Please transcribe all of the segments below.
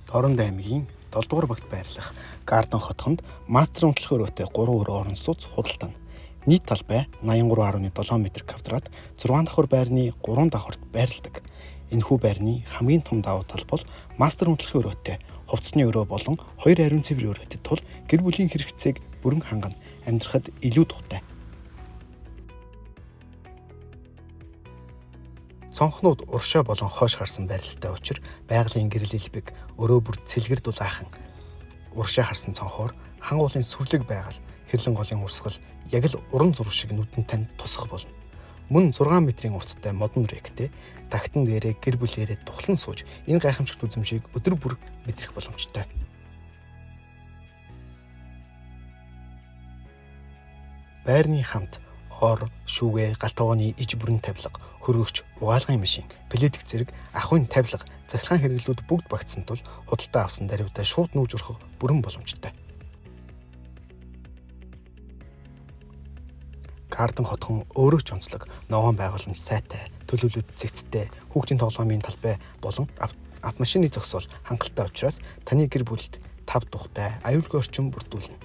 Дорнод аймгийн 7 дугаар багт байрлах Garden хотхонд мастер унтлахын өрөөтэй 3 өрөө орон сууц худалдана. Нийт талбай 83.7 м квадрат 6 давхар байрны 3 давхарт байрладаг. Энэхүү байрны хамгийн том давуу тал бол мастер унтлахын өрөөтэй хувцсны өрөө болон 2 ариун цэврийн өрөөтэй тул гэр бүлийн хэрэгцээг бүрэн хангана, амьдрахад илүү тухтай. Цонхнууд уршаа болон хойш харсан байрлалтай учир байгалийн гэрэл элбэг өрөө бүр цэлгэр дулаахан уршаа харсан цонхоор хан уулын сүрлэг байгаль хэрлэн голын урсгал яг л уран зураг шиг нүдэнд тань тусах болно. Мөн 6 метрийн урттай модон рэктэй тагтан дээрээ гэр бүлээрээ тухлан сууж энэ гайхамшигт үзэмжийг өдөр бүр мэдрэх боломжтой. Байрны хамт ор, шүүгээ, гал тогооны иж бүрэн тавилга, хөргөгч, угаалгын машин, плитк зэрэг ахуйн тавилга, цахилгаан хэрэглүүд бүгд багтсан тул худалдаа авсан даруйдаа шууд нүүж ороход бүрэн боломжтой. Garden хотхон өөрөө ч онцлог, ногоон байгууламж сайтай, төлөвлөлт цэгцтэй, хүүхдийн тоглоомын талбай болон автомашины зогсоол хангалттай учраас таны гэр бүлд тав тухтай аюулгүй орчин бүрдүүлнэ.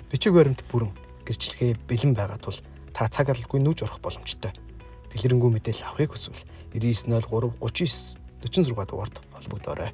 Бичиг баримт бүрэн, гэрчлэгээ бэлэн байгаа тул та цаг алдалгүй нүүж орох боломжтой. Дэлгэрэнгүй мэдээлэл авахыг хүсвэл 9903 39 46 дугаард холбогдоорой.